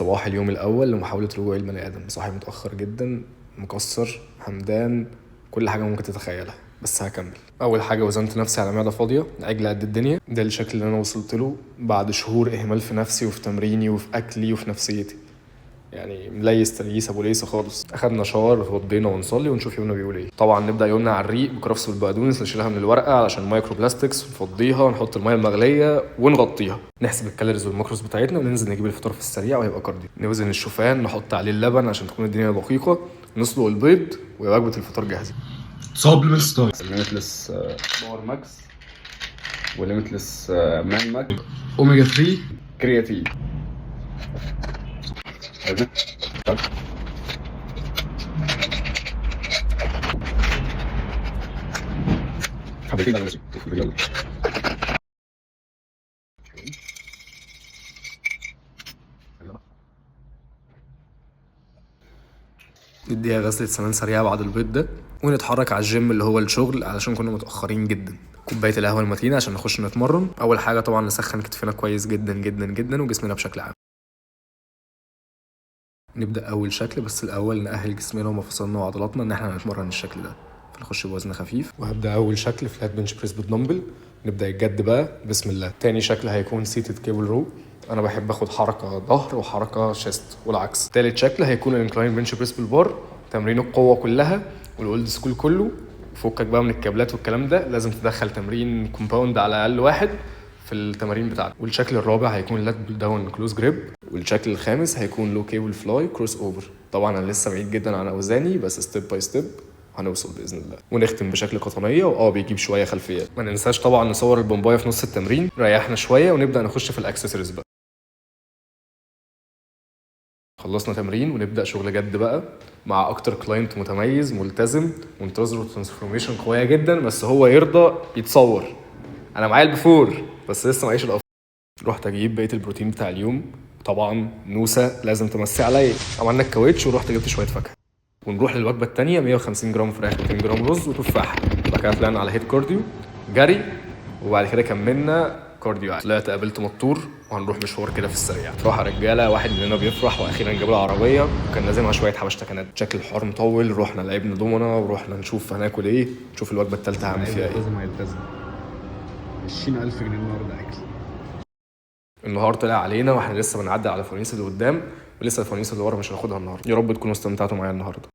صباح اليوم الاول لمحاولة رجوعي البني ادم. صاحي متاخر جدا، مكسر، همدان، كل حاجة ممكن تتخيلها، بس هكمل. اول حاجة وزنت نفسي على معده فاضيه، عجله قد الدنيا. ده الشكل اللي انا وصلت له بعد شهور اهمال في نفسي وفي تمريني وفي اكلي وفي نفسيتي، يعني مليس تلييس ابو ليسه خالص. اخدنا shower واتوضينا ونصلي ونشوف يومنا بيقول ايه. طبعا نبدا يومنا على الريق بكرفس والبقدونس، نشيلها من الورقة علشان microplastics، نفضيها ونحط المية المغليه ونغطيها، نحسب ال calories وال macros بتاعتنا وننزل نجيب الفطار في السريع وهيبقى cardio. نوزن الشوفان، نحط عليه اللبن عشان تكون الدنيا دقيقه، نسلق البيض ووجبه الفطار جاهزه. supplements time. Limitless Power Max و Limitless Man Max. اوميجا 3. كرياتين. نديها غسلة سنان سريعة بعد البيض ده ونتحرك على الجيم اللي هو الشغل علشان كنا متأخرين جدا. كوباية القهوة المتينة عشان نخش نتمرن. أول حاجة طبعا نسخن كتفنا كويس جدا جدا جدا وجسمنا بشكل عام. نبدأ أول شكل، بس الأول نأهل جسمنا ومفاصلنا وعضلاتنا إن احنا هنتمرن الشكل ده، فنخش بوزن خفيف. وهبدأ أول شكل flat bench press بال dumbbell. نبدأ الجد بقى، بسم الله. تاني شكل هيكون seated cable row. انا بحب اخد حركة ظهر وحركه chest والعكس. تالت شكل هيكون ال incline bench press بال bar، تمرين القوة كلها وال old school كله. فكك بقى من الكابلات والكلام ده، لازم تدخل تمرين compound على الاقل واحد في التمارين بتاعتك. والشكل الرابع هيكون lat pull down close grip، والشكل الخامس هيكون low cable fly cross over. طبعا انا لسه بعيد جدا عن اوزاني، بس step by step هنوصل باذن الله. ونختم بشكل قطنيه، واه بيجيب شوية خلفيات. ما ننساش طبعا نصور البومبايه في نص التمرين. ريحنا شوية ونبدا نخش في الاكسسوارز بقى. خلصنا تمرين ونبدا شغل جد بقى مع اكتر client متميز ملتزم وانتظروا transformation قوية جدا، بس هو يرضى يتصور. انا معايا ال before بس لسه معيش ال after. رحت اجيب بقية البروتين بتاع اليوم، طبعا نوسه لازم تمسي عليا. عملنا الكاوتش ورحت جبت شوية فاكهة. ونروح للوجبه الثانية، 150 جرام فراخ، 200 جرام رز وتفاحه. بعد كده طلعنا على HIIT cardio جري، وبعد كده كملنا cardio عادي. طلعت قابلت مطور وهنروح مشوار كده في السريع. راح رجاله، واحد مننا بيفرح واخيرا جاب العربية وكان لازمها شوية حبشتكنات. شكل الحوار مطول. رحنا لعبنا دومنا ورحنا نشوف هناكل ايه، نشوف الوجبة الثالثة هعمل فيها ايه. لازم هيلتزم. 20000 جنيه النهارده اكل. النهار طلع علينا واحنا لسه بنعدي على الفوانيس اللي قدام، ولسه الفوانيس اللي ورا مش هناخدها النهارده. يا رب تكونوا استمتعتوا معايا النهارده.